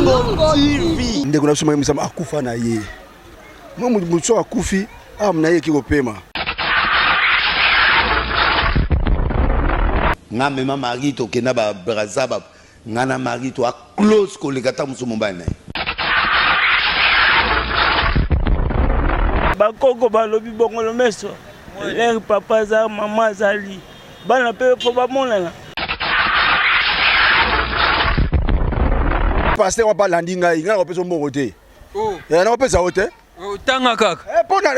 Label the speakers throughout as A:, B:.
A: Kilongo TV.
B: Ndeko na biso Marie Misamu akufa na ye. Mwa moto soki akufi, ame na ye eki kopema.
A: Nga mema Marie tokenda ba Brazza ba nga na Marie to a close koleka ta mosusu mobali na ye.
C: Bakoko balobi bongolo meso lere papa aza mama azali bana mpe fo bamonana.
B: Pasteur wana alandi ngai, ngai nakopesa mbongo te. Oh. Eh, nakopesa yo te.
D: Otanga kaka.
B: Eh, mpo na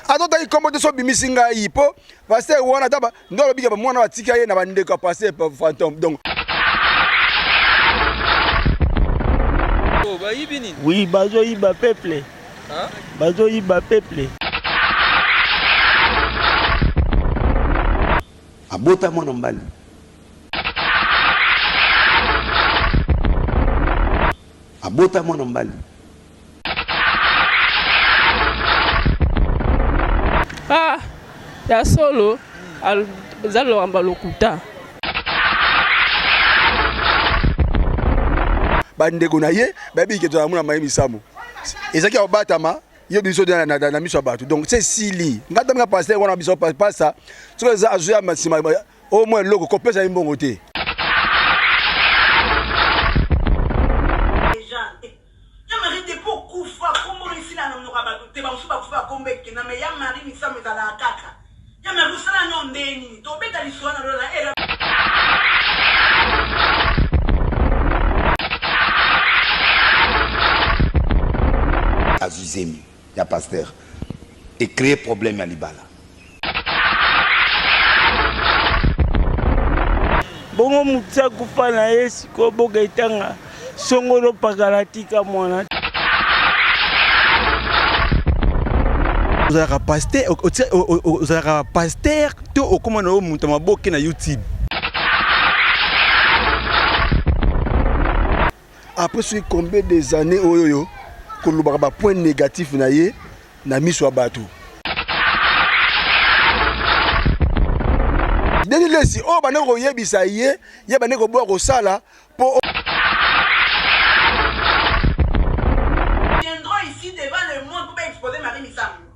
B: azotaki nkombo te so obimisi ngai mpo pasteur wana ata nde alobi ke mwana batika ye na bandeko ya pasteur fantôme donc
D: oh, bayibi nini?
C: Oui, bazoyiba peuple. Bazoyiba peuple.
A: Abota mwana mobali. Abota mwana mobali.
E: Ah, ya solo eza loamba lokuta.
B: Bandeko na ye bayebi ke tozala mona maye misamu ezalaki ya kobatama yo biso na miso ya bato donc se esili ngai ntango pasteur wana biso pasa soki eza azwi ya nsima au moins eloko kopesa ye mbongo te.
F: Ya Marie depuis okufa kombo no esila na monoko ya bato te ba mosusu bakufa ba kombo ekenda mais ya Marie misamu ezalaka kaka ya Marie osala nao ndenge nini tobeta lisolo na lola na
A: Azwi zemi ya pasteur e cree problème ya libala.
C: Bongo mutu akufa na ye sikoyo boka etanga songolo pakala tika mwana.
B: Ozalaka pasteur, ozalaka pasteur to okoma na yo moto ya maboke na YouTube? Après soki combien des années oyo yo kolobaka ba point négatif na ye na miso ya bato. Denis Lessi oyo bande koyebisa ye ye bande koboya kosala po
F: viendront ici devant le monde pour exposer Marie Misamu.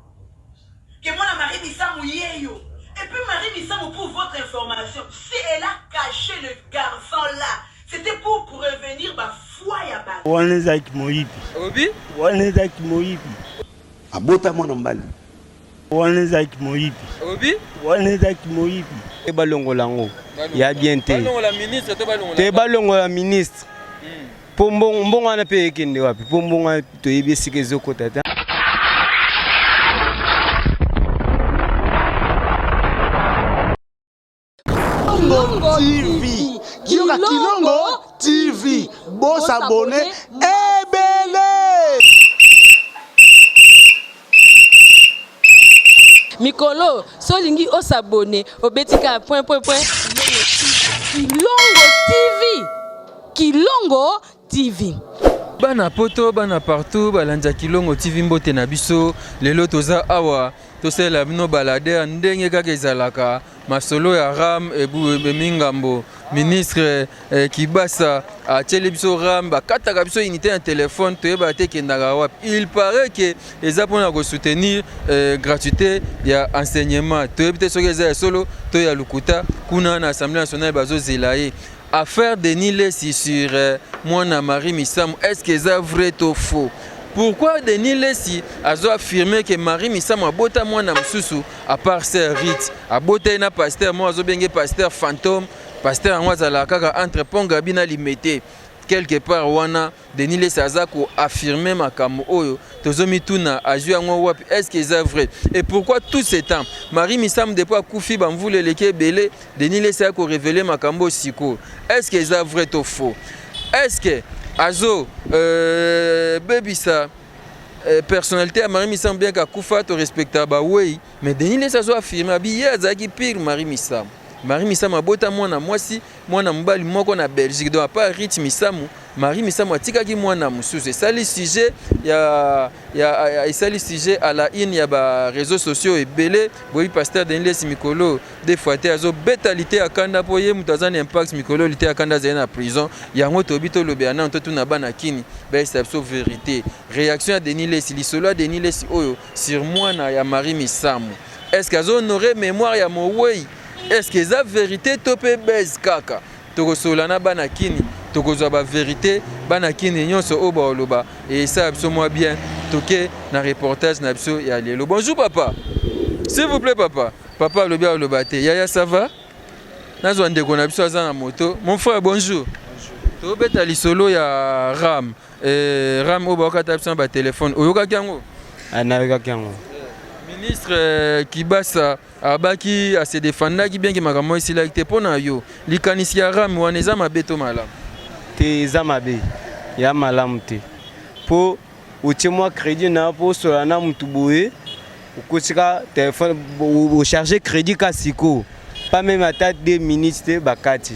F: Que moi, Marie Misamu yeyo. Et puis Marie Misamu, pour votre information, si elle a caché le garçon là, c'était pour prévenir ba foi ya ba.
C: Wana ezalaki moyibi.
D: Obi?
C: Wana ezalaki moyibi.
A: Abota mwana mobali.
C: Wana ezalaki moyibi.
D: Obi?
C: Wana ezalaki moyibi.
G: Te balongola yango ya bien te.
D: Balongola ministre to balongola.
G: Te balongola ministre. Po mbongo mbongo wana pe ekende wapi? Po mbongo wana toyebi esika ezokota te.
A: Kilongo TV. Yoka Kilongo TV. Bo s'abonner ebele.
E: Mikolo so olingi o s'abonner obeti kaka point point point Kilongo TV. Kilongo TV.
D: Bana poto bana partout balandi ya Kilongo TV mbote na biso lelo toza awa tosalela bino balader ndenge kaka ezalaka masolo ya ram ebemi ngambo ministre eh, Kibasa atieli biso ram bakataka biso unité ya telefone toyebaka te ekendaka wapi il paraît que eza mpona kosoutenir eh, gratuité ya enseignement toyebi te soki eza ya solo to ya lokuta kuna na assemblée nationale bazozela ye Affaire Denis Lessi sur euh, mwana Marie Misamu, est-ce que c'est vrai to faux? Pourquoi Denis Lessi azo affirmer que Marie Misamu abota mwana mususu à part sœur Rite, abota ye na pasteur mo azo benge pasteur fantôme, pasteur yango azalaka kaka entre Pont Gabi na Limete. Quelque part wana Denis Lessi aza ko affirmer makambo oyo tozo mituna azwi yango wapi est-ce que eza vrai et pourquoi tout ce temps Marie Misamu depuis akufi ba mvula eleki ebele Denis Lessi aya ko révéler makambo oyo sikoyo est-ce que eza vrai to faux est-ce que azo euh, bebisa euh, personnalité ya Marie Misamu bien qu'akufa to respecta ba wei mais Denis Lessi azo affirmer abi ye azalaki pire Marie Misamu Marie Misamu abota mwana mwasi mwana mobali moko na Belgique donc à part Rich Misamu. Marie Misamu atikaki mwana mosusu esali sujet ya, ya, ya esali sujet à la une ya ba réseaux sociaux ebele. Boyebi pasteur Denis Lessi mikolo des fois te azobeta liteya kanda mpo ye moto aza na impact mikolo liteya kanda azali na prison. Yango toyebi tolobela nano totuna bana kini bayebisa biso verité. Réaction ya Denis Lessi, lisolo ya Denis Lessi oyo sur mwana ya Marie Misamu, est-ce que azo honorer mémoire ya mowei? Est-ce que eza verité to mpe buzz kaka? Tokosolola na bana kini, tokozwa ba verité bana kini nyonso oyo baoloba esala biso mwa bien. Toke na reportage na biso ya lelo. Bonjour papa, s'il vous plaît papa. Papa alobi aloba te. Yaya, ça va? Nazwa ndeko na biso aza na moto. Mon frère, bonjour. Tobeta lisolo ya ram ram oyo baokata biso na batelefone, oyokaki yango?
G: Nayokaki yango.
D: Ministre Kibasa abaki ase defandaki bien ke makambo esilaki te. Mpo na yo, likanisi ya ram wana eza mabe to malamu?
G: Te, eza mabe, ya malamu te, mpo otie mwa crédit na yo mpo osola na mutu boye, okotika telefone ocharge crédit ka sikoyo, pas même ata 2 minutes te, bakati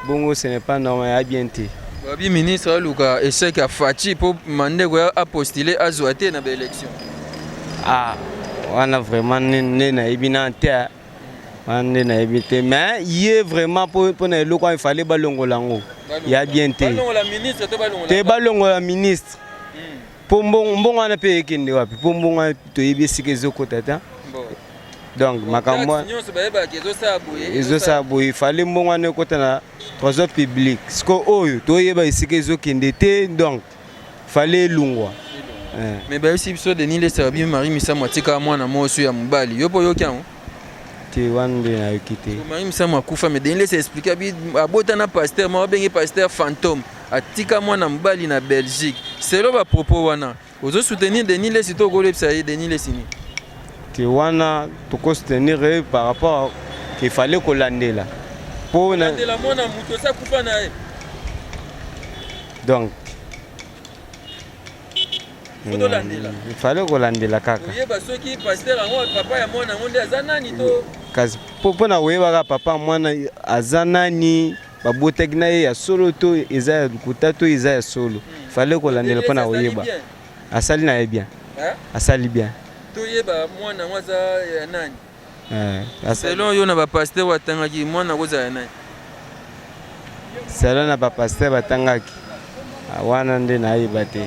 G: bongo. Ce n'est pas normal, ya bien te.
D: Babi ministre aluka échec ya Fatshi mpo mandeko ya apostule azwa te na baélection.
G: Ah, wana vraiment nde nayebi na te, wana nde nayebi te, mais ye vraiment mpo na eloko wana efale balongola yango, ya bien te.
D: Balongola ministre to balongola?
G: Te, balongola ministre, mpo mbongo wana mpe ekende wapi? Mpo mbongo wana toyebi esika ezokota te. Donc makambo
D: nyonso bayebaka ezosala boye.
G: Ezosala boye, efale mbongo wana ekota na trésor public. Siko oyo toyeba esika ezokende te, donc fale elungwa.
D: Mais bayebisi biso Denis Lessi abi Marie Misamu atika mwana mosu ya mobali. Yo mpo oyoki yango?
G: Te, wana nde nayoki te.
D: Marie Misamu akufa, mais Denis Lessi explique abi abota na pasteur moko abenge pasteur fantôme, atika mwana mobali na Belgique. Selo bapropos wana, ozosoutenir Denis Lessi to okolebisa ye Denis Lessi nini?
G: Te, wana tokosoutenir ye par rapport ke fale kolandela
D: mpo landela mwana moto osi akufa na ye.
G: Donc
D: Faut tolandela.
G: Fale kolandela kaka.
D: Oyeba soki pasteur yango papa ya mwana yango nde aza nani to
G: Kasi mpo na koyebaka papa mwana aza nani, babotaki na ye ya solo to eza ya lokuta to eza ya solo, fale kolandela mpo na koyeba. Asali na ye bien. Asali bien.
D: Toyeba mwana yango aza ya nani. Selon yo na bapasteur batangaki, mwana akozala ya nani?
G: Selon na bapasteur batangaki wana nde nayeba te.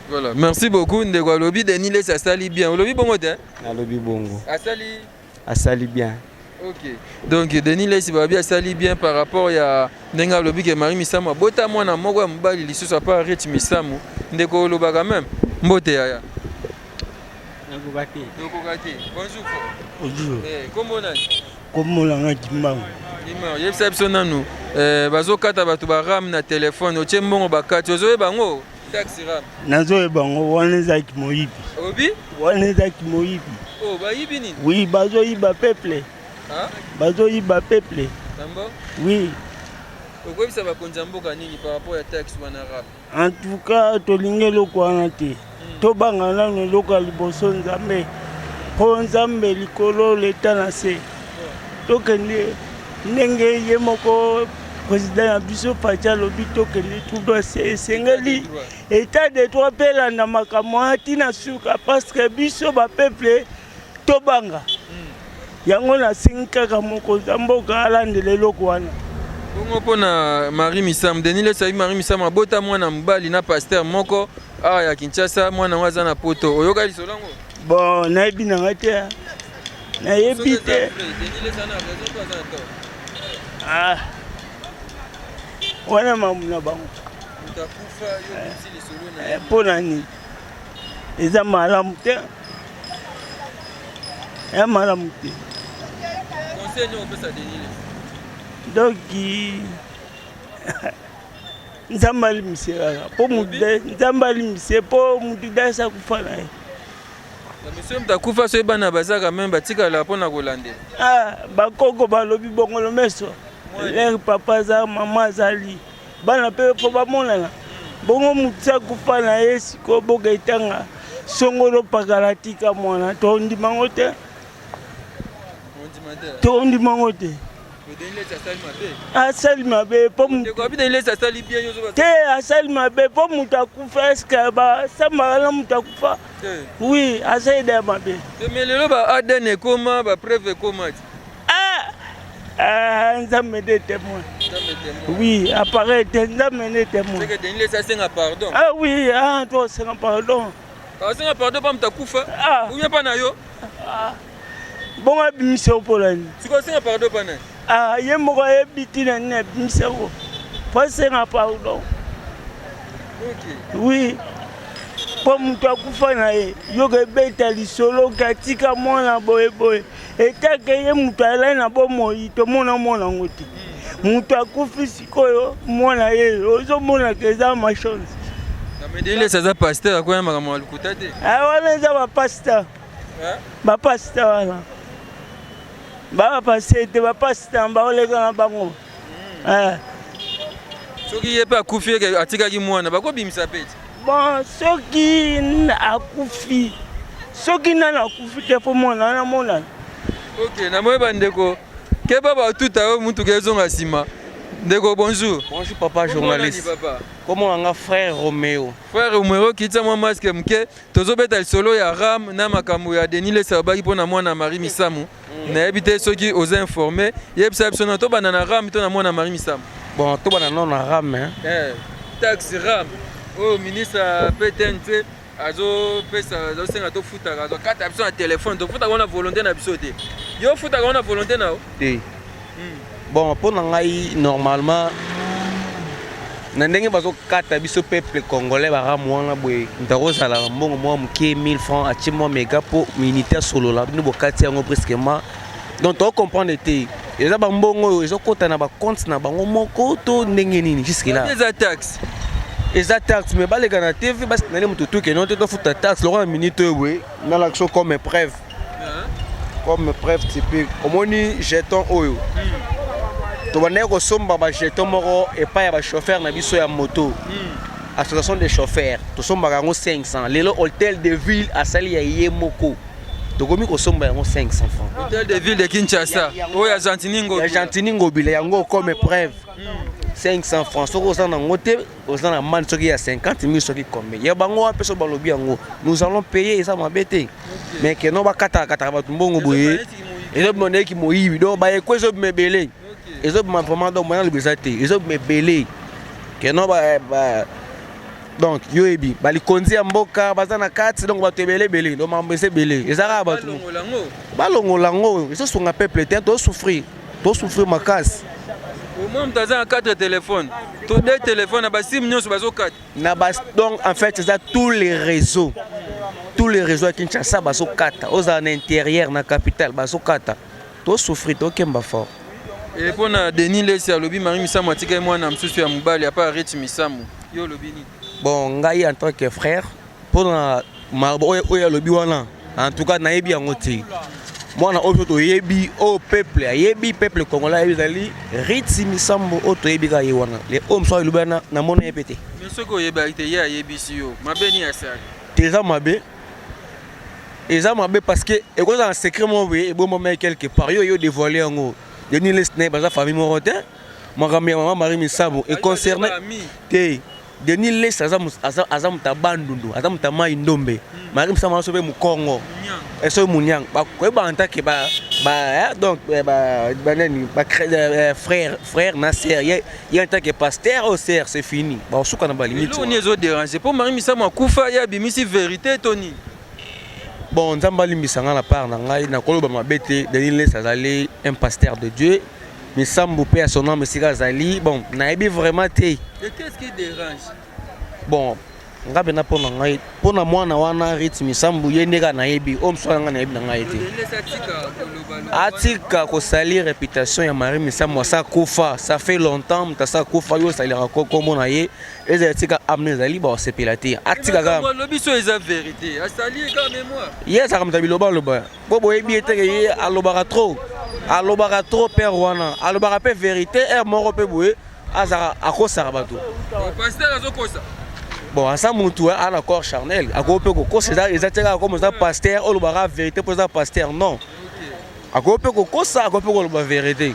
D: Voilà, merci beaucoup ndeko. Alobi Denis Lessi asali bien. Olobi bongo te?
G: Nalobi bongo.
D: Asali.
G: Asali bien.
D: Ok, donc Denis Lessi babi asali bien par rapport ya ndenge alobi ke Marie Misamu abota mwana moko ya mobali lisusu apa Rich Misamu. Ndeko olobaka même. Mbote yaya.
C: Nakoka te.
D: Okoka te. Bonjour.
C: Bonjour.
D: Kombo nani?
C: Kombo nanga Kimbangu.
D: Kimbangu, yebisa biso nanu, bazokata bato baram na telefone, otie mbongo bakati, ozoyeba yango taxe ram?
C: Nazoyeba yango, wana ezalaki moyibi.
D: Obi?
C: Wana ezalaki moyibi.
D: Oh, bayibi nini?
C: Oui, bazoyiba peuple. Bazoyiba peuple.
D: Tambo?
C: Oui.
D: Okoyebisa bakonzi ya mboka nini par rapport ya taxe wana ram?
C: En tout cas tolingi eloko wana te. Tobanga nano eloko ya liboso Nzambe, mpo Nzambe likolo, leta na se. Tokende ndenge ye moko président na biso Fatshi alobi, tokende tout droit. Esengeli état de droit mpe elanda makambo wana ntina suka, parce que biso bapeuple tobanga yango. Nasengi kaka mokonzi ya mboka alandela eloko wana.
D: Bongo mpona Marie Misamu, Denis Lessi ayebi Marie Misamu abota mwana mobali na pasteur moko awa ya Kinshasa, mwana yango aza na Poto. Oyoka lisolo yango?
C: Bon, nayebi nanga te, nayebi te. Ah, wana mamu na bango. Mpo na nini? Eza malamu te, ya malamu te. Donc Nzambe alimbise kaka, mpo Nzambe alimbise, mpo mutu dasi akufa na ye.
D: Monsieur, moto akufa, soki bana bazaka meme batikala mpona kolandela.
C: Ah, bakoko balobi bongolo meso lere papa aza, mama azali, bana mpe fo bamonana bongo. Motu akufa na ye, sikoyo boka etanga songolo pakala, tika mwana, tondimango te, tondimango te. Asali mabe po te, asali mabe po moto akufa. Eske basambaka na moto akufa? Oui, asali da mabe.
D: Mais lelo ba ADN ekoma, ba preuve ekoma ti.
C: Ah, ah, Nzambe nde témoin. Oui, appareil te, Nzambe nde témoin.
D: C'est que Denis Lessie asenga pardon.
C: Ah oui, ah, to asenga pardon.
D: Asenga pardon pa moto akufa. Ah. Ou bien pa na yo?
C: Ah. Bongo abimisa yo mpo nini?
D: Sikoyo asenga pardon pa nani?
C: Ah, ye moko ayebi ntina nini abimisa yango po asenga pardon.
D: Okay.
C: Oui, mpo moto akufa na ye, yoka ebeta lisolo katika mwana boyeboye, etake ye moto alai na bomoi, tomona mwana yango te. Moto akufi, sikoyo mwana ye ozomonaka eza machance.
D: Mais Denis Lessie aza pasteur, akoya makambo ya lokuta te.
C: Wana eza bapasteur, bapasteur wana, bapasteur te, bapasteur baoleka na bango.
D: Soki ye mpe akufi eke atikaki mwana, bakobimisa mpe ti.
C: Bon, soki akufi, soki nani akufi te, fo mwana wana monana.
D: Ok, namoni bandeko keba batuta oyo mutuka ezonga nsima. Ndeko, bonjour.
G: Bonjour papa journaliste.
D: Papa.
G: Comment nga frère Roméo.
D: Frère Romeo, kitisa mwa masque moke. Tozobeta lisolo ya RAM na makambo ya Denis Lessie alobaki mpona mwana Marie Misamu. Nayebi te soki oza informé, yebisa biso na tobanda na RAM to na mwana Marie Misamu.
G: Bon, tobanda nano na RAM, hein.
D: Taxe RAM oyo ministre ya PTNT azopesa, azosenga tofutaka, azokata biso na telefone, tofutaka wana volonté na biso te. Yo ofutaka wana volonté na yo?
G: Te. Bon, mpo na ngai, normalement na ndenge bazokata biso peuple congolais baram wana boye, moto akozala mbongo mwa moke, 1000 francs, atie mwa mega mpo minute asolola, bino bokati yango brusquement. Donc tocomprendre te, eza bambongo oyo ezokɔta na bacompte na bango moko to ndenge nini jusque là?
D: Eza taxe.
G: Eza taxe, mais baleka na TV, basinale moto tukeno te tofuta taxe lokola na minute oyo boye. Nalakisa so comme preuve, comme preuve typique. Omoni jeton oyo, tobandaki kosomba bajeton moko epai ya bachauffeur na biso ya moto, association de chauffeurs, tosombaka yango 500. Lelo hôtel de ville asali ya ye moko, tokomi kosomba yango 500 francs.
D: Hôtel de ville de Kinshasa oyo ya Gentini
G: Ya
D: Ngobila.
G: Gentini Ngobila yango, comme preuve, 500 francs. Soki oza nango te, oza na mani soki ya 50 000, soki combien ya bango wana mpe so balobi yango, nous allons payer. Eza mabe te, mais keno bakataka kataka bato mbongo boye, ezobima ndeki moyibi. Donc bayeko ezobima ebele, ezobima vraiment. Donc moyen alobi eza te, ezobima ebele keno donc yo yebi balikonzi ya mboka baza na kati, donc bato ebele ebele. Donc makambo eza ebele, eza kaka bato
D: Balongola yango.
G: Balongola yango, ezosunga peuple te. Tosouffrir, tosouffrir makasi.
D: Au moins moto aza na 4 téléphone to 2 téléphone, na basim nyonso bazokata.
G: Na bas, donc en fait eza tous les réseaux, tous les réseaux ya Kinshasa bazokata. Ozala na intérieur, na capitale, bazokata. Tosouffrir, tokemba fort.
D: E mpo na Denis Lessie, alobi Marie Misamu atikaki mwana mosusu ya mobali apa Rit Misamu. Yo olobi nini?
G: Bon, ngai en tant que frère, mpona maloba oyo alobi wana, en tout cas nayebi yango te. Mwana oyo biso toyebi, oyo peuple ayebi, peuple congolais ayebi, ezali Riti Misambo. Oyo toyebi kaka ye wana. Le oyo mosusu alobi wana, namona ye mpe te.
D: Mais soki oyebaki te, ye ayebisi yo, mabe nini asali?
G: Te, eza mabe, eza mabe, parce que ekozala na secret moko boye ebombama quelque part, yo dévoile yango. Denis Lessie na ye baza famille moko te. Makambo ya mama Marie Misamu econcerne te. Denis Lessie aza moto ya Bandundu, aza moto ya Mai Ndombe. Marie Misamu aza so mpe mokongo, soki moniang, bakoyeba en tant que donc banani, frère, frère na sœur. Ye en tant que pasteur oyo sœur, c'est fini, bakosuka na balimite.
D: Eloko nini ezodérange mpo Marie Misamu akufa, ye abimisi vérité to nini?
G: Bon, Nzambe alimbisa nga na part na ngai, nakoloba mabe te. Denis Lessie azali un pasteur de Dieu, Misambo mpe ya son homme esika azali. Bon, nayebi vraiment te.
D: Et qu'est-ce qui dérange?
G: Bon, nga mpena, mpo na ngai, mpo na mwana wana Rit Misambu, ye nde kaka nayebi. Oyo mosusu wana, ngai nayebi na ngai te. Atika kosali réputation ya Marie Misambu. Asa kufa, ça fait longtemps. Moto asa kufa, yo osalelaka kombo na ye, ezala tika amne ezali baosepela te. Atika kaka.
D: Alobi so eza vérité, asali kaka mémoire.
G: Ye azalaka moto ya biloba aloba, mpo boyebi ye teke ye alobaka trop, alobaka trop. Père wana alobaka mpe vérité heure moko mpe boye, azalaka akosaka bato.
D: Pasteur azokosa?
G: Bon, aza mutu ana corps charnel, akoki mpe kokosa. Eza te kaka comme oza pasteur, olobaka vérité mpo eza pasteur. Non, akoki mpe kokosa, akoki mpe koloba vérité.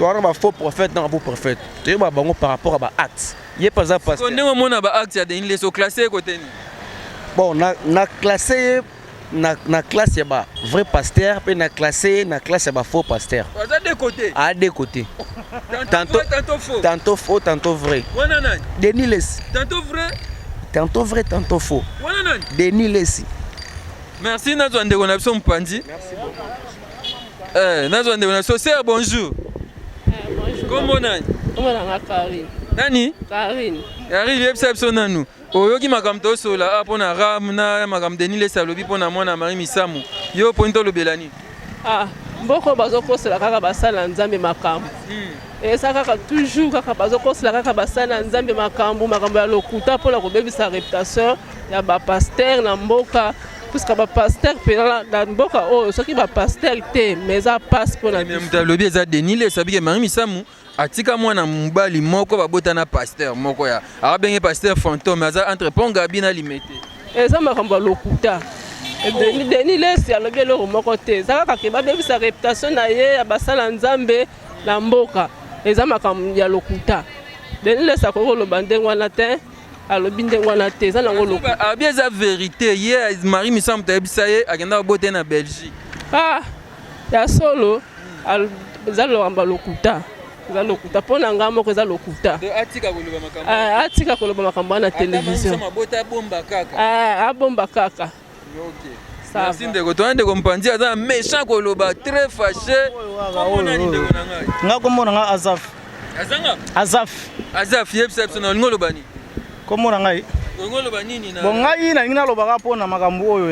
H: Toza na ba faux prophète na ba faux prophète. Toyeba bango par rapport à ba actes. Ye mpe aza pasteur.
D: Ndenge omona ba actes ya Denis Lessie, oclasse ye kote nini?
H: Bon, na, na classe ye na, na classe ya ba vrai pasteur mpe na classe ye na classe ya ba faux pasteur.
D: Aza deux côtés.
H: A deux côtés.
D: Tantôt, vrai, tantôt faux.
H: Tantôt faux, tantôt vrai.
D: Wana nani?
H: Denis Lessie.
D: Tantôt vrai.
H: Tantôt vrai, tantôt faux.
D: Wana nani?
H: Denis Lessie.
D: Merci nazwa ndeko na biso mopanzi.
H: Merci beaucoup.
D: Eh, nazwa ndeko na biso sœur bonjour.
I: Eh, bonjour.
D: Kombo nani?
I: Kombo na nga Karine.
D: Nani?
I: Karine.
D: Karine yebisa biso nanu. Oyoki makambo tosola ah, mpo na ram na makambo Denis Lessie alobi mpo na mwana Marie Misamu. Yo poni tolobela nini?
I: Ah, mboko bazokosela kaka basali na Nzambe makambo. Eza kaka toujours kaka bazokosela kaka basali na Nzambe makambo, makambo ya lokuta mpo na kobebisa reputation ya ba pasteur na mboka. Puisque ba pasteur mpenza na mboka oyo soki ba pasteur te mais eza passe mpo na biso.
D: Moto alobi eza Denis Lessie abike Marie Misamu atika mwana mobali moko babota na pasteur moko ya abenge pasteur fantôme aza entre Pont Gabi na Limete.
I: Eza makambo ya lokuta. Denis, Denis Lessie alobi eloko moko te, eza kaka ke babebisa reputation na ye ya basala Nzambe na mboka, eza makambo ya lokuta. Denis Lessie akoki koloba ndenge wana te, alobi ndenge wana te, eza nango lokuta.
D: Abi eza verite, ye Marie Misamu tayebisa ye akenda kobota ye na Belgique.
I: Ah, ya solo eza lokambo ya lokuta, eza lokuta mpo na ngai moko, eza lokuta.
D: Atika koloba makambo,
I: atika koloba makambo wana na television,
D: abomba kaka,
I: abomba kaka.
D: Merci ndeko, toya ndeko Mpanzi aza méchant koloba, très fâché. Kombo nani ndeko na ngai?
J: Nga kombo na nga Azaf.
D: Azanga?
J: Azaf.
D: Azaf, yebisa biso na olingi oloba nini?
J: Kombo na ngai.
D: Olingi oloba nini na?
J: Bon, ngai nalingi nalobaka mpo na makambo oyo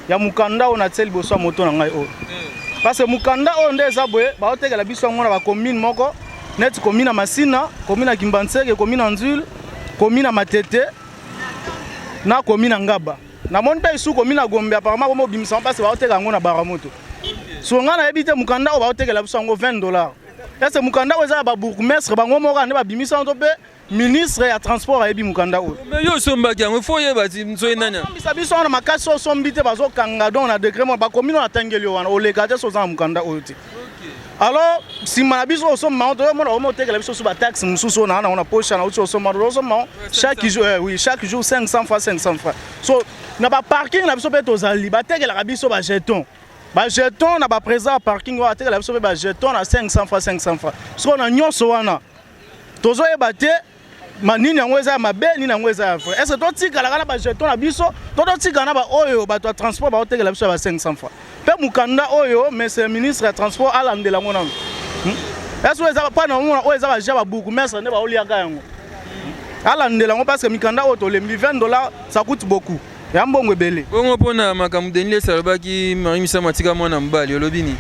J: ya mokanda oyo natie liboso ya moto na ngai oyo. Parce que mokanda oyo nde eza boye, baotekela biso yango na bacommune moko neti commune ya Masina, commune ya Kimbanseke, commune ya Nzule, commune ya Matete na commune ya Ngaba. Namoni mpe lisusu commune ya Gombe apparemment komo obimisa yango parce baoteka yango na Baramoto. So ngai nayebi te mokanda oyo baotekela biso yango 20 $. Est-ce mokanda oyo eza ya babourgmestre bango moko nde babimisa yango to mpe ministre ya transport ayebi mokanda oyo?
D: Mais yo osombaki yango, faut oyeba soki nani.
J: Osombisa biso wana makasi, osombi te, bazokanga. Donc na degré moko bakomi no natangeli yo wana, oleka te so oza na mokanda oyo te. Alors nsima na biso osomba yango, toyomona omo otekela biso so bataxe mosusu oyo naa nango na poche na uti osomba, osomba yango chaque jour, oui, chaque jour 500 francs, 500 francs. So na baparking na biso mpe tozali batekelaka biso bajeton, bajeton na baprésident ya parking oyo atekela biso mpe bajeton na 500 francs, 500 francs. Soko na nyonso wana tozoyeba te ma nini yango eza ya mabe, nini yango eza ya vrai. Est ce totikalaka na bajeton na biso to totikala na baoyo bato ya transport baotekela biso ya ba 500 francs? Mpe mokanda oyo, monsieur ministre ya transport alandela yango nano. Est ce eza mpa na omona oyo eza baja babourgmestre nde baoliaka yango? Alandela yango parce que mikanda oyo tolembi. 20 $, ça coûte beaucoup, ya mbongo ebele.
D: Bongo mpona makambo Denis Lessie alobaki Marie Misamu atika mwana mobali, olobi nini?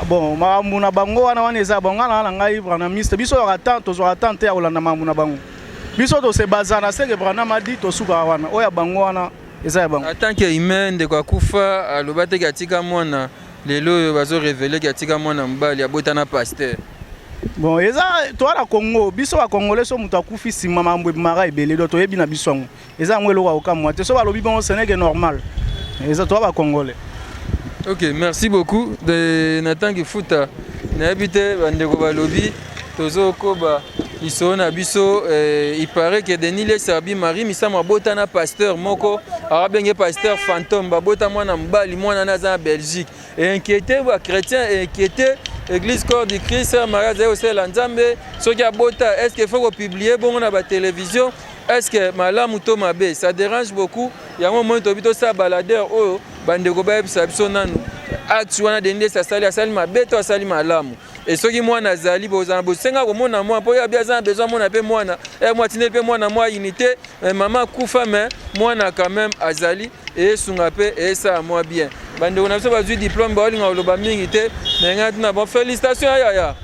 J: Bon, makambo na bango wana wana eza bango wana na ngai branhamiste. Biso oyaka temps, tozwaka temps te ya kolanda makambo na bango. Biso tose baza na seke Branham adi, tosukaka wana. Oyo ya bango wana eza ya bango.
D: En tant que humain, ndeko akufa, aloba teke atika mwana, lelo oyo bazorévéler ke atika mwana mobali abota na pasteur.
J: Bon, eza toa na Congo, biso bacongolais, so moto akufi, nsima makambo ebimaka ebele. Donc toyebi na biso yango, eza yango eloko ya kokamwa te. So balobi bongo, ce n'est que normal, eza toa bacongolais.
D: Ok, merci beaucoup de Nathan Kifuta. Nayebi te bandeko balobi, tozokoba lisolo na biso. Il paraît que Denis Lessie abi Marie Misamu abota na pasteur moko abenge pasteur fantôme, babota mwana mobali, mwana na aza na Belgique. Einquiété bachrétien, einquiété église Corps du Christ. Marie azali kosalela Nzambe. Soki abota, est ce que faut kopublier bongo na batélévision? Est ce que malamu to mabe? Ça dérange beaucoup. Yango moi tobi tosala baladeur oyo, bandeko bayebisa biso nanu acte wana Denis Lessie asali, asali mabe to asali malamu? E soki mwana azali, bozala bosenga komona mwana, mpo oyo abi aza na besoin mona mpe mwana e mwa atindeli mpe mwana mwa unité. Mama akufa, mais mwana quand même azali, esunga mpe esala mwa bien. Bandeko na biso bazwi diplôme, baolinga koloba mingi te, me ngai tuna bon, félicitation yaya.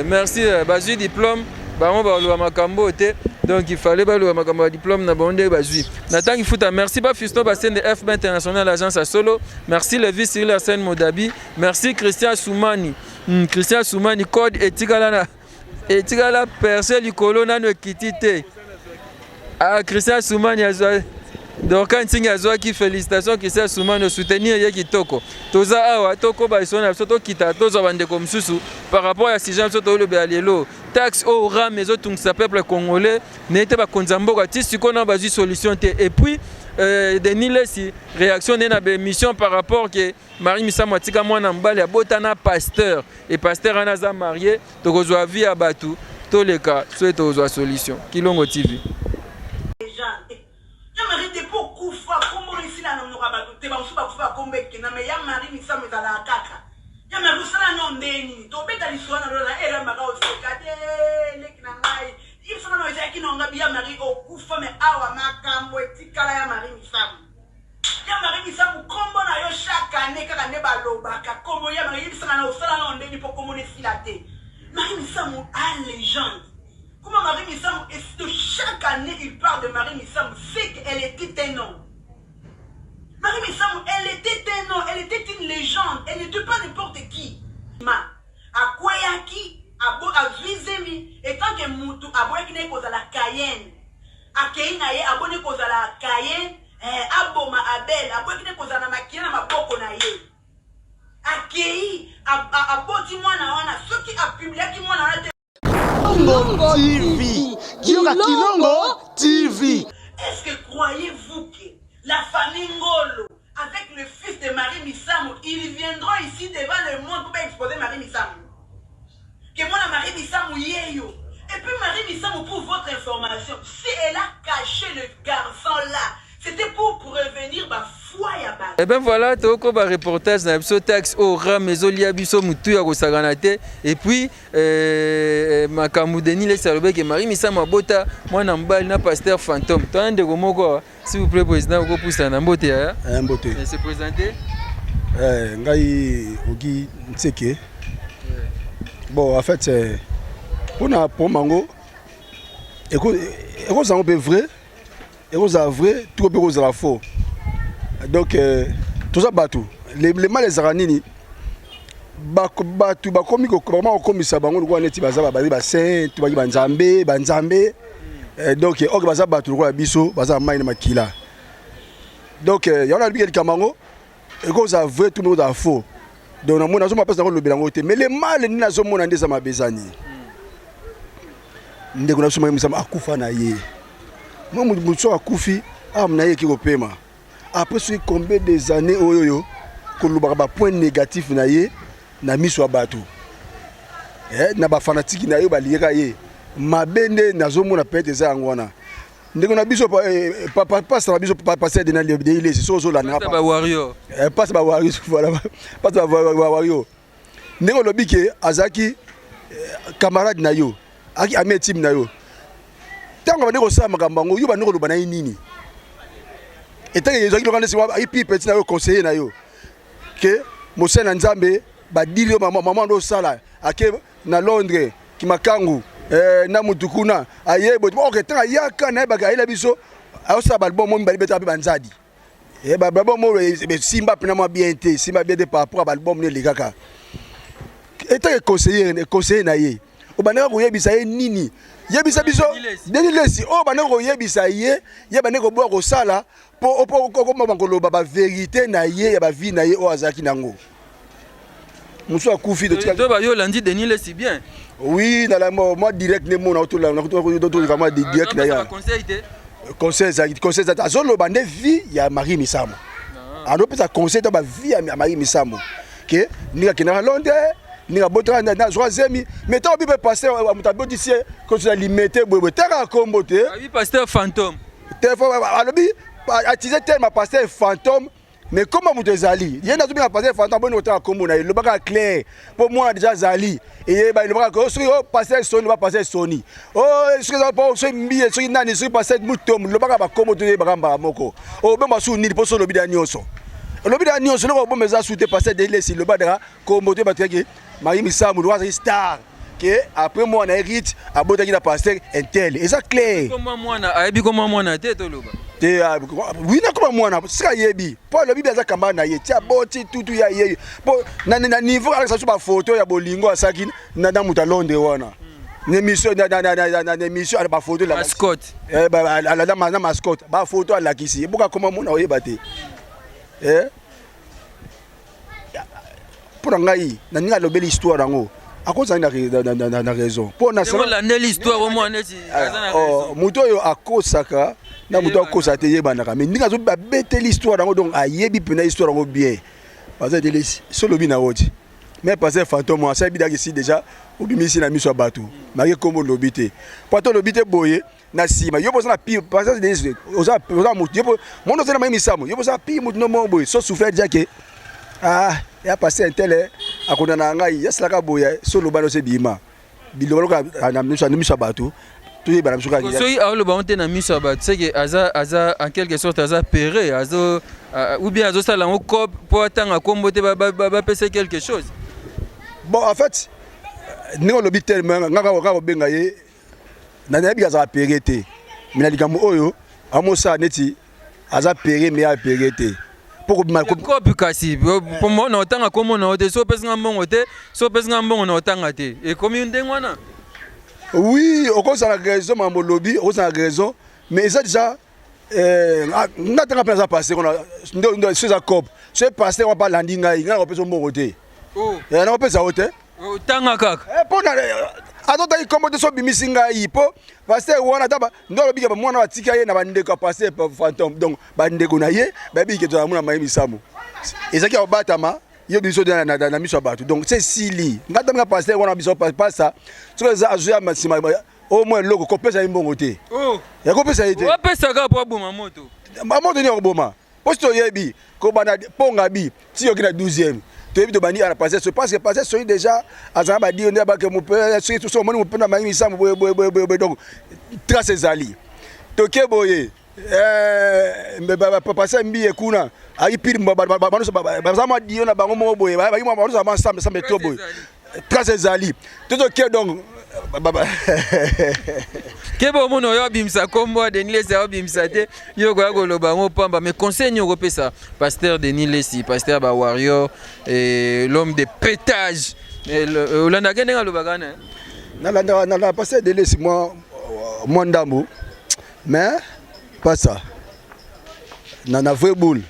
D: Merci. Bazwi diplôme, bango baloba makambo oyo te, donc il fallait baloba makambo ya diplôme na bango nde bazwi na ntangi futa. Merci bafiston basende FB International, agence ya solo. Merci Levi Cyril Arsène Modabi. Merci Christian Soumani. Christian Soumani, code etikala na etikala perce likolo, nano ekiti te. Ah, Christian Soumani azwa. Dorka Nsingi azwaki félicitation Christian Soumano soutenir ye kitoko. Toza awa tokoba lisolo na biso tokita tozwa bandeko mosusu par rapport ya sujet na biso tolobela lelo taxe oyo ram ezotungisa peuple congolais naye te bakonzi ya mboka ti sikoyo nano bazwi solution te et puis euh, Denis Lessi réaction nde na baémission par rapport ke Marie Misamu atika mwana mobali abota na pasteur et pasteur wana aza marie tokozwa vie ya bato toleka soki tokozwa solution Kilongo TV.
F: Ya Marie depuis okufa kombo no esila na monoko ya bato te ba mosusu bakufa ba kombo ekenda mais ya Marie misamu ezalaka kaka ya Marie osala nao nde nini tobeta lisolo na lola na elambaka oseka te leki na ngai yebisa nano ezalaki na ngabi ya Marie okufa mais awa makambo etikala ya Marie misamu ya Marie misamu kombo na yo chaque année kaka nde balobaka kombo ya Marie yebisa nano osala nao nde nini po kombo no esila te Marie misamu a legende Comment Marie Misamu est de chaque année il parle de Marie Misamu c'est qu'elle était un homme Marie Misamu elle était un homme elle était une légende elle n'était pas n'importe qui ma akweyaki abo azwi zemi etant que mutu aboyaki naye kozala Caïn akei na ye aboni kozala Caïn eh, aboma Abel aboyaki naye kozala na makila na maboko na ye akei aboti mwana wana soki apubliaki mwana wana te
K: Kilongo TV. Kilongo TV.
F: Est-ce que croyez-vous que la famille Ngolo, avec le fils de Marie Misamu, ils viendront ici devant le monde pour exposer Marie Misamu Que moi, la Marie Misamu, yeyo. Et puis Marie Misamu, pour votre information, si elle a caché le garçon là, c'était pour prévenir ba foi ya ba.
D: Eh ben voilà, toko ba reportage na biso taxe au ram ezolia biso mutu ya kosakana te et puis euh, makambo Denis Lessi alobaki Marie Misamu abota mwana mobali na pasteur fantôme. Toi ndeko moko s'il vous plaît président okopusana na mbote yaya.
B: Eh, mbote.
D: Eh, se présenter.
B: Eh, ngai Ogi Ntseke. Bon, en fait, euh, pona pour mango ekozala mpe vrai ekozala vrai to mpe ekozala faux donc euh, toza bato le, le mal ezalaka nini bato bakomi bakoma kokomisa bango lokola neti baza bazali basaint to baki banzambe banzambe eh, donc oke baza bato lokola biso baza mai na makila donc euh, yango nalobiki likambo yango ekozala vrai to ekozala faux donc namoni nazomona mpasi nakolobela yango te mais le mal nde nazomona nde eza mabe eza nini ndeko na biso Marie Misamu akufa na ye mwa moto soki akufi ame na ye eki kopema après soki combien des années oyo oyo kolobaka bapoint négatif na ye na miso ya bato eh, na bafanatiki na ye balingaka ye mabe nde nazomona peut-être eza yango wana ndeko na biso eh, pasta na biso pasteur Denis Lessie soki ozolanda
D: ba warrior
B: eh, pasta ba warrior voilà pasta ba warrior ndenge olobi ke azalaki eh, camarade na yo aki ami intime na yo ntango abandi kosala makambo yango yo bandi koloba na ye nini etange ezalaki loka nesi ayi peti na yo conseiller na yo ke mosali na nzambe badili yo mama ndo osala ake na Londres kimakangu eh, na mutu kuna aye boye ok ntango ayaka nayebaka ayela biso ayosala baalbum mo mibale betaka mpe banzadi eh, baalbum oyo esimba mpena mwa bien te esimba bien te par rapport ya baalbum ne elekaka etake conseiller conseiller na ye obandaka koyebisa ye nini yebisa biso Denis Lessi oyo obandaka koyebisa ye ye bandaki koboya kosala mpo okoma koloba baverité na ye ya bavie na ye oyo azalaki nango mosusu akufi
D: to ba yo olandi Denis Lessi bien
B: oui na mwa direct nde mona otoleka mwa direct na ye
D: conseil te
B: conseil ezalaki conseil ezalaki azoloba nde vie ya Marie Misamu azopesa conseil to ba vie ya Marie Misamu ke ndenge akendaka Londres ndenge abotaka nazwa zemi mais ntango bipe pasteur moto abotisi ye kosola limete boyeboye taka kombo te
D: pasteur fantôme
B: telefone alobi atise terme ya pasteur fantôme mais kombo moto ezali ye nde azobenga pasteur fantôme aboni kotanga kombo na ye lobaka clair mpo mwana deja azali eyeba elobaka oh, soki o oh, pasteur soni loba pasteur soni o oh, soki eza po soki mbiye soki nani soki pasteur mutombo lobaka bakombo toyebaka mbala moko obomba su nini mpo so olobi da nyonso olobi da nyonso eloko obomba eza su te pasteur delesi loba daka kombo toyeba toyaki Marie Misamu lokola azalaki star ke après mwana ye Ruth abotaki na pasteur intel eza clair.
D: Koma mwana ayebi koma mwana te toloba.
B: Te ah, oui na koma mwana sika ayebi po alobi bi aza kamba na ye ti aboti tutu ya ye po na, na niveau alakisa biso ba photo ya bolingo asalaki na, na moto ya Londres wana. Na émission na émission ba photo la
D: mascotte.
B: Eh ba na mascotte ba photo alakisi. Boka koma mona oyeba te. Eh mpo na ngai na ndenge alobeli histoire yango akozali na raison mpo
D: nalandeli histoire omona neti
B: oh, moto oyo akosaka na moto akosa te eyebanaka mais ndenge abeteli histoire yango donc ayebi mpena histoire yango bien baza eteli so olobi na yo ti mais pasteur fantôme asali bidaki si déjà obimisi na miso ya bato make kombo olobi te po ata olobi te boye na nsima yo boza na pire pasteur Denis oza oza moto yo mondo oza na mai misamu yo boza pire moto no moko boye so souffert déjà ke ah ya pasteur intel eh, akonda na ngai yasalaka boye so loba no se bima biloba loka na miso na miso ya bato toyeba na biso kaka
D: soki aoloba yango te na miso ya bato seke aza aza en quelque sorte aza pere azo ou bien azosala yango cop mpo atanga nkombo te bapesa quelque chose
B: bon en fait ndenge olobi telema nga kaka kobenga ye nayebi azala pere te me na likambo oyo amosala neti aza pere me ya pere te
D: mpo kobima kopi kasi mpo na otanga kombo na yo te so opesi nga mbongo te so opesi nga mbongo na otanga te ekomi ndenge wana
B: oui okozala raison mambo olobi okozala raison mais eza déjà eh, nga tanga mpe naza paster kuna so eza cop so paster wana mpe alandi ngai ngai nakopesa mbongo te oh. eh, nakopesa yo te
D: otanga kaka
B: eh, mpo na azotaki nkombo te so obimisi ngai mpo paster wana ata nde alobi ke mwana batika ye na bandeko ya paster fantôme donc bandeko na ye bayebi ke tozala mona maye misamu ezalaki ya kobatama yo biso na miso ya bato donc se esili ngai ntango paster wana biso pasa soki eza azwi ya nsima au moins eloko kopesa ye mbongo te oh. ya kopesa ye te
D: opesaka mpo aboma moto
B: moto nini akoboma mpo si toyebi kobanda ponga bi ti yoki na 12e toyebi tobandi ana passe so parce que passe soki déjà azala badio nde abake mope soki soki omoni mope na mangi misambo boye boye boye boye donc trace ezali toke boye eh, pase mbiye kuna ayi pire baza mwa dio na bango moko boye baki mwa bango ensemble ensemble to boye trace ezali tozoke donc
D: keba omona oyo abimisa nkombo ya denis lesi aobimisa te yo okoya koloba yango pamba mais conseil nini okopesa pasteur denis lesi pasteur ba warrior l'homme de pétage euh, olandaka ndenge alobaka wana
B: nalandaka nalandaka pasteur denis lesi mwa mwa ndambo mais pas ça na, na vraie boule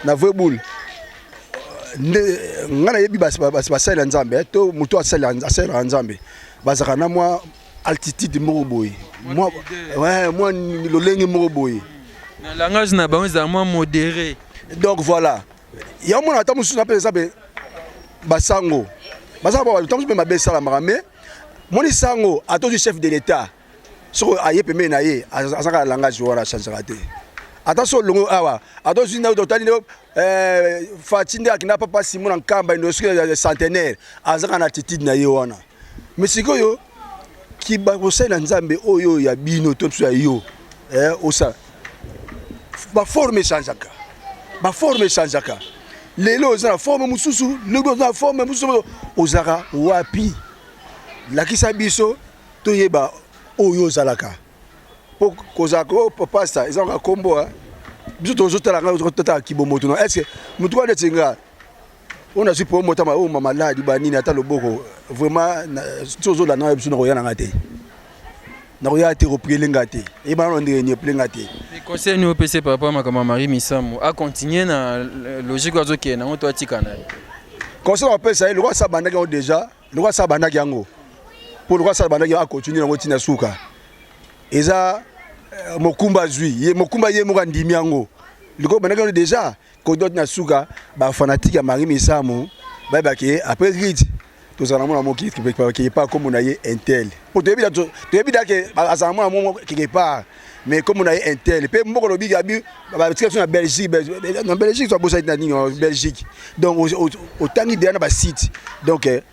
B: na vraie boule nde ngai nayebi basali ya nzambe eh, to moto asalelaka nzambe bazalaka na mwa altitude moko boye mwa lolenge moko boye
D: na langage na bango ezala mwa modéré
B: donc voilà yango mona ata mosusu napesa nzambe basango bazalaka bato mosusu mpe mabe esalamaka mais moni sango ata ozwi chef de l'état soki aye pembeni na ye aza kaka langage wana achangeaka te ata so olongo awa ata ozwi nde otali nde eh, faci nde akenda papa simo na nkamba ndo soki centenaire aza kaka na attitude na ye wana mais sikoyo kosalela nzambe oyo ya bino to biso ya yo eh, osala baforme echangeaka baforme echangeaka lelo oza na forme mosusu lobi oza na forme mosusu ozalaka wapi lakisa biso toyeba oyo ozalaka po kozala ko pasta eza kaka kombo biso tozotala ngai tozotala kibomoto na est ce que motu wana neti nga oyo nazwi po motama oyo mamaladi banini ata loboko vraiment soki ozolanda ngai biso nakoya na ngai te nakoya te kopriele ngai te eyebana no ndenge nini epriele ngai te
D: conseil nini opesi papa makambo ya marie misamu acontinue na logique oyo azokende nango to atika na ye
B: conseil nakopesa ye lokola asa abandaki yango déjà lokola asa abandaki yango mpo lokola asa abandaki yango akontinue yango ntina suka eza euh, mokumba azwi ye mokumba ye moko andimi yango lokola abandaki yango déjà kodot na suka bafanatike ya marie misamu bayebaki ye après ride tozala na mwana moko quelque part kombo na ye intel mpo toyebi dake azala mwana moko quelque part mais kombo na ye intel mpe mboka olobi abi batika biso na belgique na belgique tobosaki na nini belgique donc otangi deya na basite donc eh,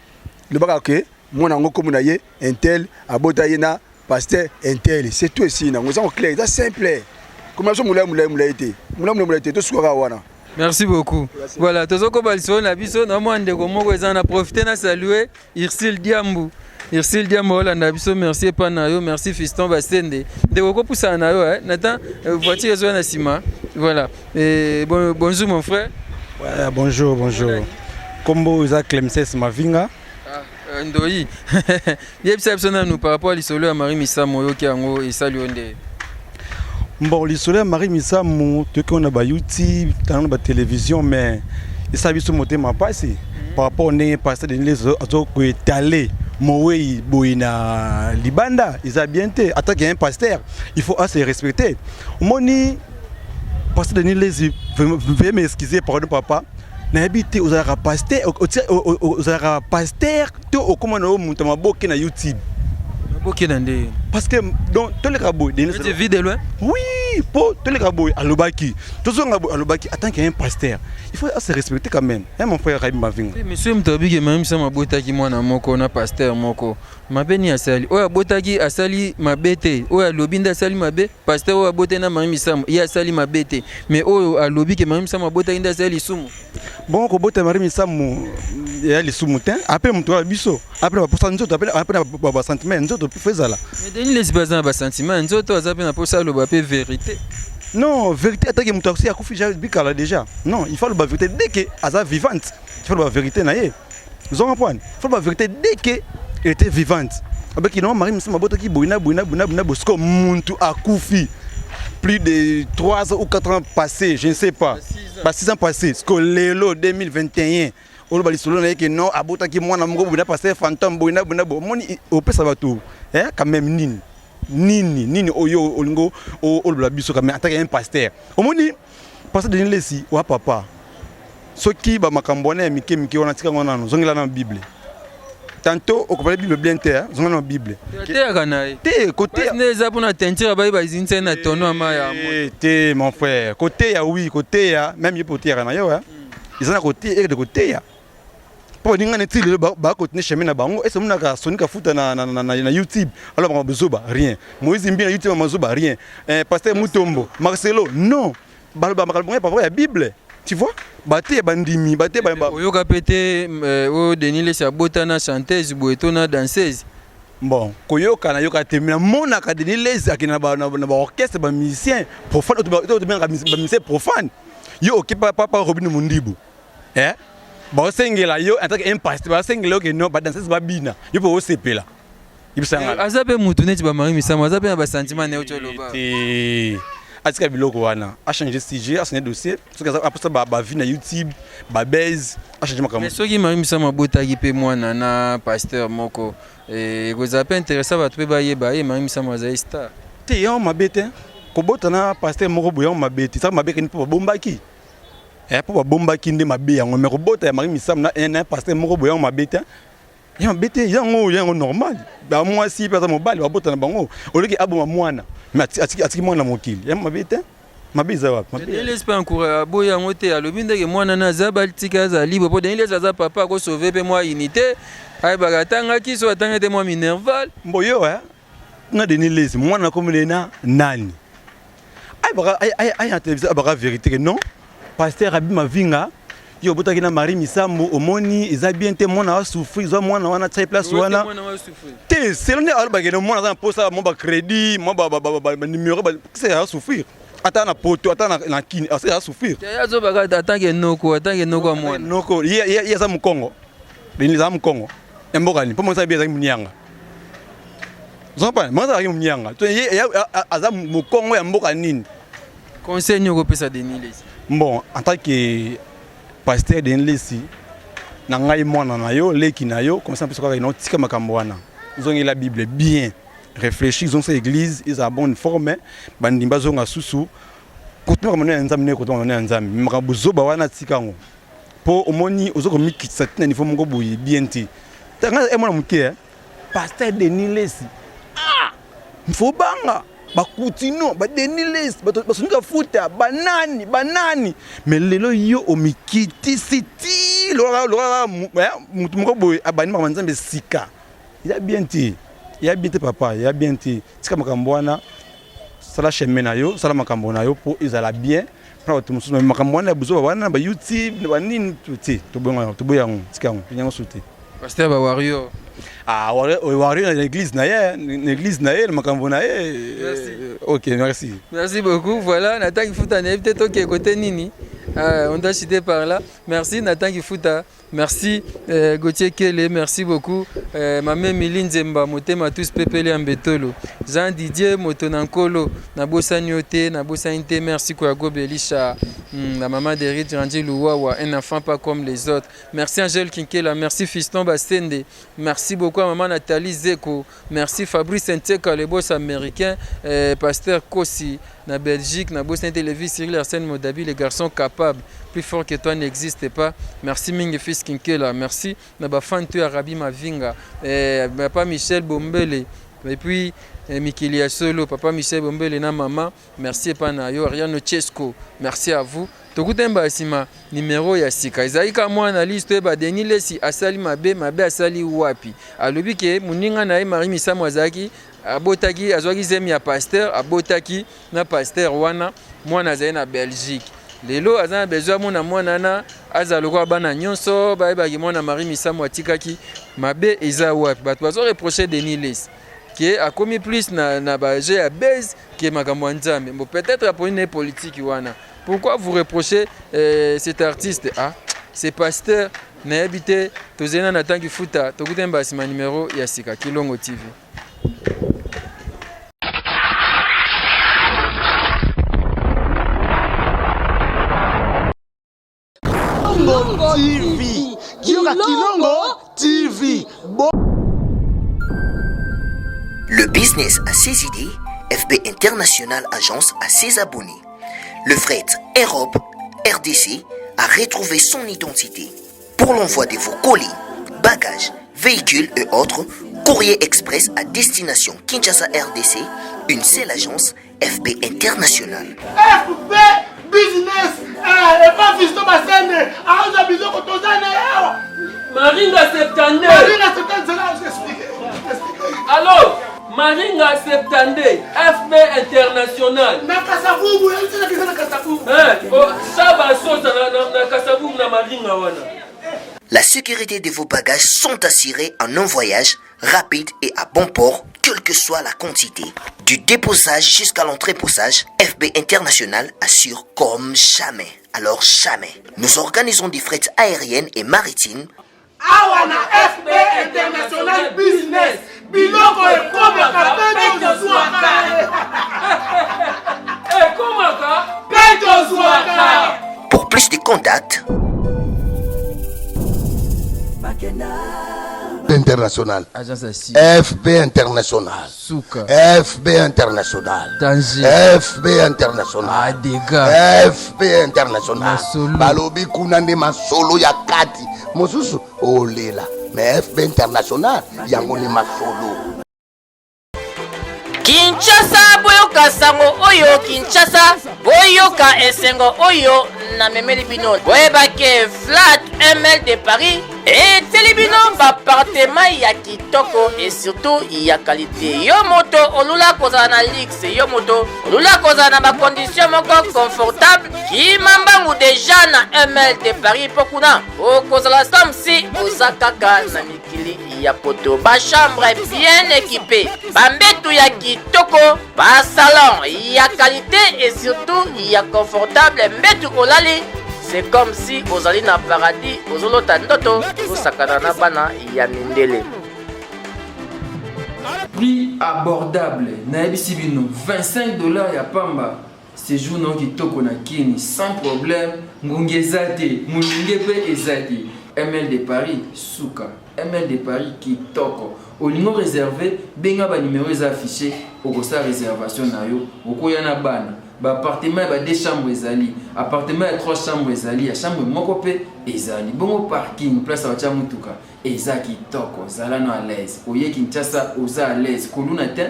B: lobaka ke mwana yango kombo na ye intel abota ye na pasteur intel c'est tout esili nango eza clair eza simple komela biso molai molai molai te molai molai molai te tosukaka wana
D: Merci beaucoup. Merci. Voilà, tozokoba lisolo na biso na mwa ndeko moko eza na profiter na saluer Ursule Diambu. Ursule Diambu olanda biso merci epa na yo, merci fiston Basende. Ndeko kopusana na yo eh, Nathan euh, voiture ezoya na sima. Voilà. Et bon, bonjour mon frère.
L: Ouais, bonjour, bonjour. Kombo eza Clemses Mavinga.
D: Ah, Ndoyi yebisa biso nanu par rapport ya lisolo ya Marie Misamu oyoki yango esali yo nde?
B: Bon, lisolo ya Marie Misamu toyoki yango na ba YouTube, tala na ba television mais esala biso motema mpasi par rapport ndenge pasteur Denis Lessie azo ko étaler moweyi boye na libanda eza bien te. En tant que un pasteur, il faut se respecter. Omoni pasteur Denis Lessie, veuillez m'excuser, pardon papa, nayebi te ozalaka pasteur, ozalaka pasteur to okoma na yo moto ya maboke na YouTube?
D: Maboke na nde?
B: Parce que donc toleka boye Denis
D: vie de loin.
B: Oui, po toleka boye alobaki, tozonga boye alobaki. En tant qu'un pasteur, il faut se respecter quand même, hein, mon frère Rabi Mavinga.
D: Monsieur moto abiki Marie Misamu abotaki mwana moko na pasteur moko, mabe nini asali? Oyo abotaki asali mabe te, oyo alobi nde asali mabe. Pasteur oyo abotaki na Marie Misamu ye asali mabe te, mais oyo alobi ke Marie Misamu abotaki nde asali lisumu.
B: Bon, kobota Marie Misamu ya lisumu te, apres moto ya biso, apres baposa nzoto, apres ba sentiment ya nzoto faut ezala.
D: Mais Denis Lessie mpe aza na ba sentiment ya nzoto, aza mpe na posa aloba mpe vérité.
B: Non, vérité ataki moto akufi, akufi déjà bikala déjà. Non, il faut aloba vérité dès que aza vivante, il faut aloba vérité na ye. Ozo comprendre? Il faut aloba vérité dès que elle était vivante. Abaki non, Marie Misamu abotaki boye na boye na boye na boye na boye, sikoyo muntu akufi plus de 3 ans ou 4 ans passés, je ne sais pas. Ba 6 ans passés, sikoyo lelo 2021 oloba lisolo na ye ke non, abotaki mwana moko boye na pasteur fantôme boye na boye na boye. Omoni opesa bato, eh, quand même nini nini nini oyo olingo oloba biso quand même en tant que un pasteur. Omoni pasteur Denis Lessie wa papa, soki ba makambo wana ya mike mike wana tika ngo nano, zongela na Bible. Tantôt okopale Bible bien te, zongela na Bible.
D: Ateyaka na ye.
B: Te, koteya.
D: Nde eza mpona teinture baye bazinisa na tono ya mai ya
B: moto. Te, mon frère, koteya oui, koteya, même ye mpe oteyaka na yo, eza na koteya, ekende koteya. Mpo baninga neti lelo bakontinue chemin na bango. Ese omonaka Sony Kafuta na YouTube alors bango bozoba rien, Moïse Mbi na YouTube mazoba rien, pasteur Mutombo Marcelo non, baloba makambo ya papa ya Bible, tu vois, bate bandimi bate ba
D: oyoka pe te oyo Denis Lessie abota na chanteuse boye to na danseuse.
B: Bon, koyoka na yoka te, mais namonaka Denis Lessie akende na ba orchestre ba musicien profane, oyo tobengaka ba musicien profane. Yo oke papa Robin Mundibu, eh, baosengela yo en tant que un pasteur, baosengela yo ke non, ba danseuse babina, yo mpe osepela.
D: Aza mpe mutu neti ba Marie Misamu, aza mpe na ba sentiment na yo ti oloba.
B: Te, atika biloko wana, achange sujet, achange dossier. Soki aza aposa ba vie na YouTube, ba buzz, achange makambo.
D: Mais soki Marie Misamu abotaki mpe mwana na pasteur moko, ekozala mpe intéressant bato mpe bayeba ye Marie Misamu azali star.
B: Te, yango mabe te, kobota na pasteur moko boye yango mabe te. Saka mabe keni mpo babombaki, mpo babombaki nde mabe yango. Mais kobota ya Marie Misamu na pasteur moko boye yango mabe te, ya mabe te, yango normal. Ba mwasi mpe aza mobali, babota na bango, oleki aboma mwana, mais atiki mwana mokili, ya mabe te. Mabe eza wapi?
D: Denis Lessie mpe encourage aboyi yango te, alobi ndenge mwana na aza batika aza libre, mpo Denis Lessie aza papa, akosauve mpe mwa unité, ayebaka atangaki so atangaki te mwa minerval.
B: Mbo yo, na Denis Lessie mwana akomi na nani? Ayebaka aya na télévision abaka vérité que non, pasteur Rabbi Mavinga yo obotaki na Marie Misamu, omoni eza bien te, mwana wa souffrir, zwa mwana wana tia place wana te. Selon nde alobaki no, mwana aza na posa mwa ba crédit, mwa ba numéro, se ya souffrir ata na poto, ata na kini ase ya souffrir.
D: Azobaka atanke noko, atanke noko ya mwana.
B: Noko ye aza mokongo, Denis aza mokongo ya mboka nini? Mpo mwana azalaki monianga, ozompa mwana azalaki monianga, ye aza mokongo ya mboka nini?
D: Conseil nini okopesa Denis Lessie?
B: Bon, en tant que pasteur Denis Lessie, na ngai mwana na yo, leki na yo, comme ça mpe kaka ino tika makambo wana, ozongela Bible bien réfléchir, zonga église eza bonne forme, bandimi bazonga susu kotina makambo ya Nzambe, ndenge kotina makambo ya Nzambe, makambo zoba wana tika yango, mpo omoni oza komikitisa tina niveau moko boye bien te. Tanga mwana moke, pasteur Denis Lessie, ah, faut banga bakutino ba Denis Lessie, bato basonika futa banani banani, mais lelo yo omikitisi ti lokola motu moko boye abandi makambo ya Nzambe sika. Ya bien te, ya bien te papa, ya bien te. Tika makambo wana, sala chemin na yo, sala makambo na yo mpo ezala bien mpona bato mosusu. Makambo wana ya buzoba wana na ba YouTube na banini te, toboya yango, tika yango, yango su te.
D: Pasteur ba warrior.
B: Ah, warrior na église na ye, na église na ye, na makambo na ye.
D: Merci.
B: Ok, merci.
D: Merci beaucoup. Voilà, Nathan Kifuta na évité toke côté nini. On doit chuter par là. Merci Nathan Kifuta. Merci euh, Gauthier Kele, merci beaucoup. Euh, Mame Mili Nzemba, motema tous pepele ya mbetolo. Jean Didier moto na nkolo, nabosani yo te, nabosani te. Merci Koyago Belisha, hmm, la maman d'Eric Randy Luwawa, un enfant pas comme les autres. Merci Angèle Kinkela, merci Fiston Basende, merci beaucoup à maman Nathalie Zeko, merci Fabrice Nteka, le boss américain, euh, pasteur Kossi, na Belgique, na Bosnie Télévis, Cyril Arsène Modabi, les garçons capables, plus fort que toi n'existe pas. Merci Mingi Fils Kinkela, merci na ba fan tu ya Rabi Mavinga, eh, papa Michel Bombele, et puis eh, Mikili ya solo, papa Michel Bombele na maman, merci epa na yo Ariano Chesco, merci à vous. Tokutani mbala nsima numero ya sika. Ezalaki kaka mwa analyse toyeba Denis Lessi asali mabe, mabe asali wapi. Alobi ke moninga na ye Marie Misamu azalaki abotaki azwaki zemi ya pasteur abotaki na pasteur wana mwana azali na Belgique. Lelo aza na besoin amona mwana wana azala lokola bana nyonso bayebaki mwana Marie Misamu atikaki mabe eza wapi. Bato bazo reprocher Denis Lessi ke akomi plus na, na ba jeu ya base ke makambo ya Nzambe. Bon peut-être aponi na ye politique wana. Pourquoi vous reprochez euh, cet artiste ah, c'est pasteur nayebi te tozali na Nathan Kifuta tokutani mbala nsima numero ya sika Kilongo TV.
K: Kilongo TV. Kilongo TV. Bo
L: Le business a ses idées, FB International Agence a ses abonnés. Le fret Europe RDC a retrouvé son identité. Pour l'envoi de vos colis, bagages, véhicules et autres, Courrier Express à destination Kinshasa RDC, une seule agence FB International.
K: FB Business eh, epa Fiston Basende aza biloko toza na ye awa.
D: Maringa 72.
K: Maringa 72 zela explique.
D: Allo Maringa 72 FB International.
K: Na Kasavubu, yebisa na Kasavubu.
D: Eh, oh, Saba Sosa na, na, na Kasavubu na Maringa wana.
L: La sécurité de vos bagages sont assurées en un voyage rapide et à bon port, quelle que soit la quantité. Du déposage jusqu'à l'entreposage, FB International assure comme jamais. Alors jamais. Nous organisons des frais aériennes et maritimes.
K: Awa na FB International Business, biloko ekomaka mpe tozwaka.
D: Ekomaka
K: mpe tozwaka.
L: Pour plus de contacts,
A: international fb international
D: Suka.
A: fb international
D: Danger.
A: fb international
D: ah, dega.
A: fb international balobi kuna nde masolo ya kati mosusu olela mais fb international yango nde masolo
M: Kinshasa boyoka sango oyo Kinshasa boyoka esengo oyo namemeli bino boyeba ke flat ml de Paris etieli bino bapartema ya kitoko et surtout ya kalite yo moto olula kozala na luxe yo moto olula kozala na bacondition moko confortable kima mbangu deja na ml de Paris mpo kuna okozala comme si oza kaka na mikili ya poto bachambre bien équipé bambetu ya kitoko basalon ya qualité et surtout ya confortable mbetu olali c'est comme si ozali na paradis ozolota ndoto osakana na bana ya mindele
D: prix abordable nayebisi bino 25 dollars ya pamba Sejour na yo kitoko na Kin sans problème, ngungi eza te, mulunge pe eza te. ML de Paris suka, ML de Paris kitoko. Olingi o reserver, benga ba numero eza affiche, okosala reservation na yo, okoya na bana. Ba appartement ya ba deux chambres ezali, appartement ya trois chambres ezali, ya chambre moko pe ezali. Bongo parking, place ya kotia mutuka eza kitoko, zala no à l'aise. Oye Kinshasa oza à l'aise, kuluna te.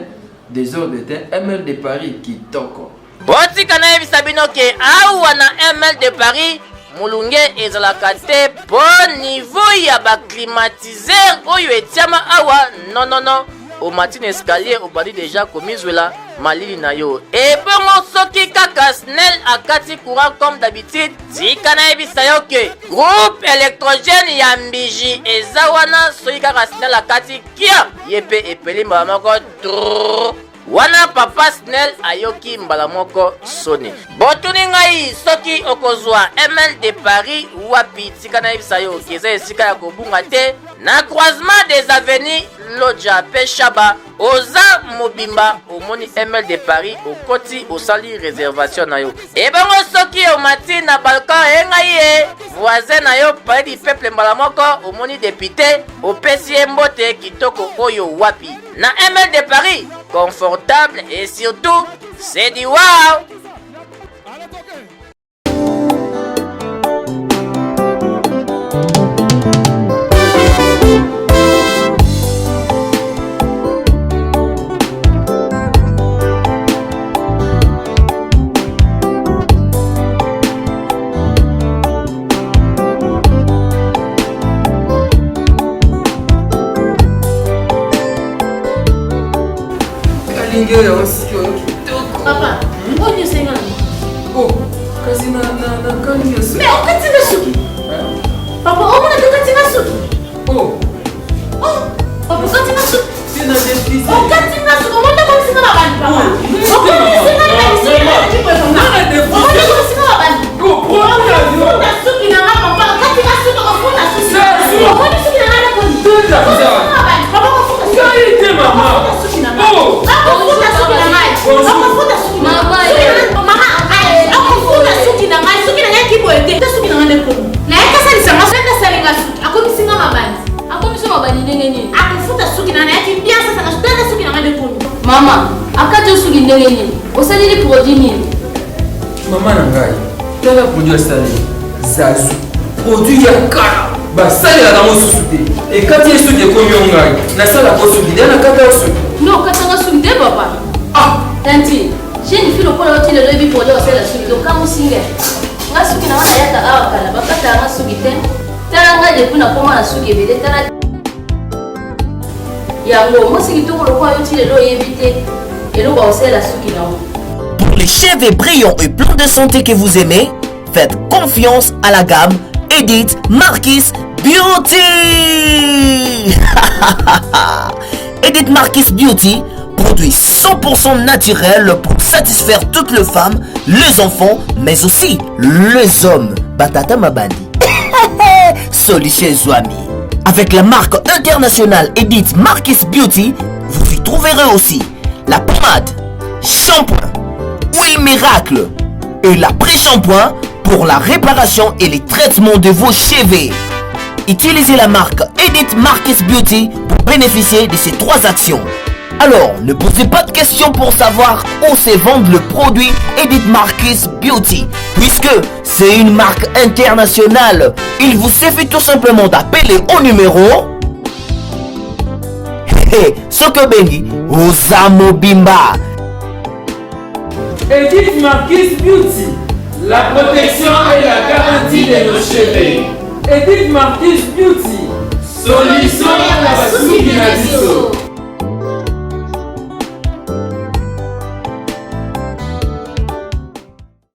D: Desordre te, ML de Paris kitoko.
M: Botika nayebisa bino ke awa na ML de Paris molunge ezalaka te mpo niveau ya ba climatiseur oyo etiama awa non non non omati na escalier obandi deja komizwela malili na yo ebongo soki kaka snel akati courant comme d'habitude tika nayebisa yo ke groupe électrogène ya mbiji eza wana soki kaka snel akati kia ye mpe epeli mbala moko trrr. Wana papa Snell ayoki mbala moko soni. Botuni ngai soki okozwa ML de Paris wapi, tika nayebisa yo ke eza esika ya kobunga te na croisement des avenues Lodja pe Shaba. Oza mobimba omoni ML de Paris okoti osali reservation na yo. Ebongo soki omati na balcon e ngai ye voisin na yo palais du peuple mbala moko omoni depute opesi ye mbote kitoko oyo wapi na ML de Paris confortable et surtout c'est du wow.
D: Kalingi oyo osiki oyo kitoko.
E: Papa, oyo nyonso enga na
D: Oh, kasi na na na kani ya
E: Mais okati nga suki. Papa, omona te okati nga suki.
D: Oh.
E: Oh, papa okati nga suki.
D: Te na defisi.
E: Okati nga suki, omona komisi nga mabandi papa. Okomisi nga na suki na Omona komisi nga mabandi. Ofunda suki na nga papa, okati nga suki, ofunda suki. Omoni suki na nga na koni. Papa, ofunda suki.
D: Ngai te mama.
E: Ofunda suki na nga. Ofunda suki na ngai. Ofunda suki na ngai. Mama, akofunda suki na ngai. Suki na ngai kiboye te. Te suki na ngai nde komi. Naye kasalisa nga soki asalinga suki akomisi nga mabandi.
N: Akomisi mabandi ndenge nini?
E: Akofuta suki na ngai nayaki bien sasa nga tata suki na ngai nde komi.
N: Mama, akati yo suki ndenge nini? Osaleli produit nini?
D: Mama na ngai, tala produit asaleli zazu produit ya kala basalelaka yango susu te ekati ye soki ekomi yo ngai nasalaka yo soki nde nakata yo soki
N: No, okatanga suki te papa.
D: Ah!
N: Tanti, jeune fille lokola yo ti lelo oyebi produit osalela suki te okamwisi ngai. Nga suki na nga nayaka awa kala bakataka nga suki te. Tala nga depuis nakoma na suki ebele tala yango mwasi kitoko lokola yo ti lelo oyebi te eloko ya kosalela suki na yo.
L: Pour les cheveux brillants et pleins de santé que vous aimez, faites confiance à la gamme Edith Marquis Beauty. Edith Marquis Beauty, produit 100% naturel pour satisfaire toutes les femmes, les enfants, mais aussi les hommes. Batata Mabandi. Solution Zwami. Avec la marque internationale Edith Marquis Beauty, vous y trouverez aussi la pommade, shampoing, huile miracle et l'après-shampoing pour la réparation et les traitements de vos cheveux. Utilisez la marque Edith Marquis Beauty pour bénéficier de ces trois actions. Alors, ne posez pas de questions pour savoir où se vend le produit Edith Marquis Beauty, puisque c'est une marque internationale. Il vous suffit tout simplement d'appeler au numéro Hey, Sokobengi, Osamobimba.
D: Edith Marquis Beauty, la protection et la garantie de nos cheveux. Edith Marquis Beauty, solution na basuki na biso.